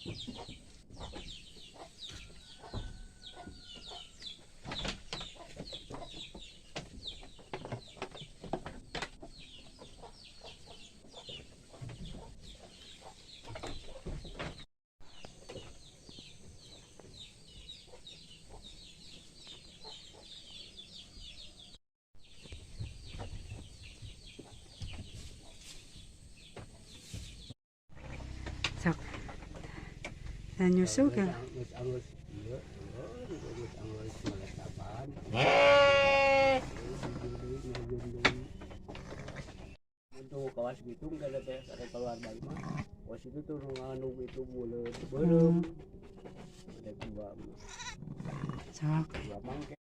Sok. Dan nyusul ke. Geus anggeus ieu, geus anggeus maletapan. Untuk kawas gitu kada teh kada keluar dari mah. Kawas itu tuh anu itu buleut beureum. Ada dua mah. Sok. Dua mangke.